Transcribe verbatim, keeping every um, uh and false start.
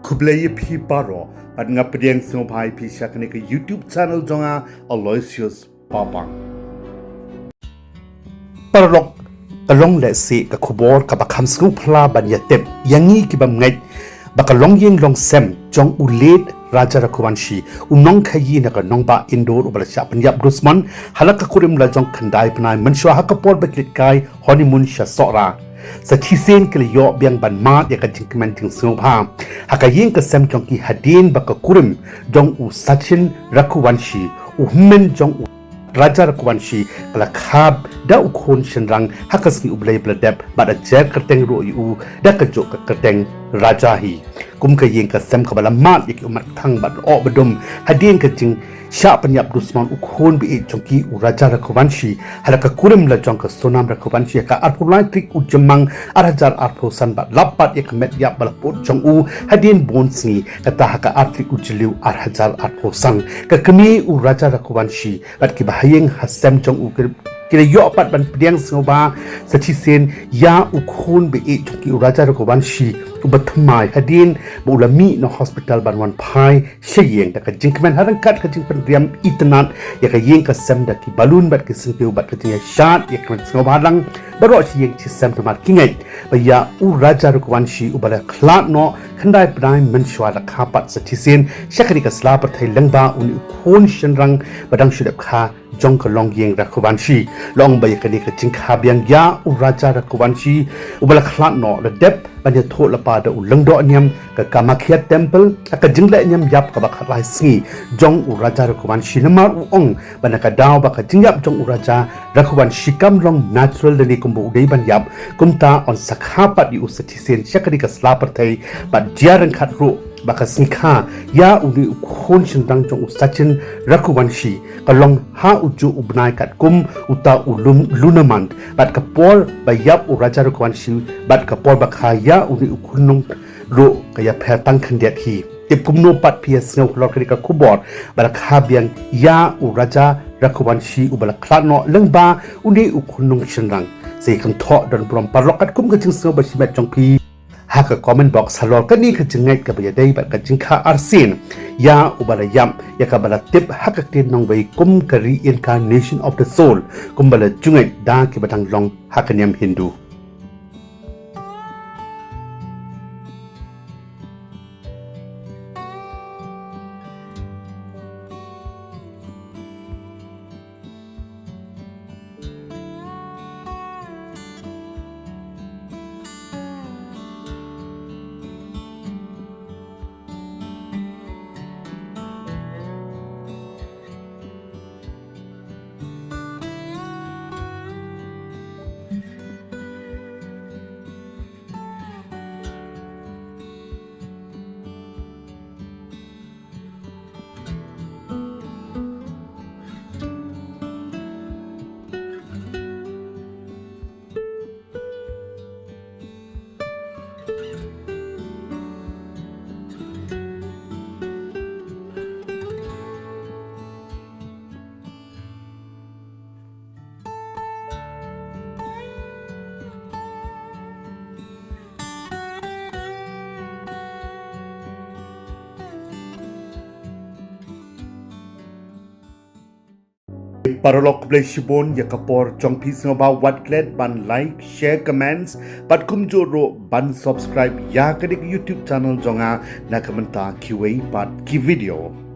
Khublei ïa phi baroh, bad nga pdiang sngewbha ïa phi sha kane ka YouTube channel jong nga, Aloysius Papang. Paralok, ka long lehse ka khubor kaba kham sngewphylla ban ïatip ïa ngi ki bym ngeit ba ka longïing longsem jong u late Raja Raghuvanshi, u nongkhaïi na ka nongbah Indore uba la shah pynïap dusmon ha la ka kurim la jong khyndai bnai mynshuwa ha ka por ba ki leit kai honeymoon sha Sohra. Sa shisien ki la ïoh biang ban mad ïa ka jingkmen jingsngewbha ha ka ïing ka sem jong ki hadien ba ka kurim jong u Sachin Raghuvanshi, u hynmen jong u Raja Raghuvanshi, ka la kha da u khun shynrang ha ka sngi U Blei ba la dep, bad la jer kyrteng ruh ïa u da kajuh ka kyrteng Raja hi. Kum ka ïing ka sem kaba la mad ïa ki ummat kthang bad la oh badum hadien ka jingshah pynïap dusmon u khun ba ïeit jong ki, u Raja Raghuvanshi, ha la ka kurim la jong ka Sonam Raghuvanshi ha ka arphew lai tarik u Jymmang ar hajar arphew san, bad lap pat ïa ka met ïap ba la put jong u hadien bun sngi, kata ha ka ar tarik u Jylliew ar hajar arphew san. Ka kmie u Raja Raghuvanshi bad kiba ha ïing ha sem jong u ki, ki la ïoh pat ban pdiang sngewbha sa shisien ïa u khun ba ïeit jong ki, u Raja Raghuvanshi, uba thymmai hadien ba u la mih na hospital ban wan phai sha ïing. Da ka jingkmen ha ryngkat ka jingpynriam itynnad ïa ka ïing ka sem da ki balloon bad ki syntiew bad ka jingïashad ïa ka met sngewbha lang baroh shi ïing shi sem, namar ki ngeit ba ïa u Raja Raghuvanshi uba la khlad noh khyndai bnai mynshuwa la kha pat sa shisien sha kane ka sla pyrthei lyngba une u khun shynrang ba dang shu dep kha jong ka longïing Raghuvanshi. La ong ba ïa kane ka jingkha biang ïa u Raja Raghuvanshi uba la khlad noh la dep ban ïathuh lypa da u lyngdoh niam ka Kamakhya Temple ha ka jingleh niam ïap kaba khatlai sngi jong u Raja Raghuvanshi, namar u ong ba na ka daw ba ka jingïap jong u Raja Raghuvanshi kam long natural lane kumba u dei ban ïap, kumta yn sa kha pat ïa u sa shisien sha kane ka sla pyrthei, bad jia ryngkat ruh ba ka sngi kha ïa une u khun shynrang jong u Sachin Raghuvanshi ka long ha u juh u bnai katkum uta u lun-, lunar month, bad ka por ba ïap u Raja Raghuvanshi bad ka por ba kha ïa une u khun nong ruh ka ïapher tang khyndiat hi. Tip kumno pat phi ïa sngew halor kane ka khubor ba la kha biang ïa u Raja Raghuvanshi uba la khlad noh lyngba une u khun nong shynrang? Sa ïa kynthoh don burom paralok katkum ka jingsngew ba shimet jong phi ha ka comment box halor kane ka jingngeit kaba ïadei bad ka jingkha arsien ïa uba la ïap, ïa kaba la tip ha ka ktien nongwei kum ka reincarnation of the soul, kumba la ju ngeit da kiba dang long ha ka niam Hindu. Paralok, khublei shibun ïa ka por jong phi, sngewbha wat klet ban like, share, comments, bad kumjuh ruh ban subscribe ïa kane ka YouTube channel jong nga na ka bynta kiwei pat ki video.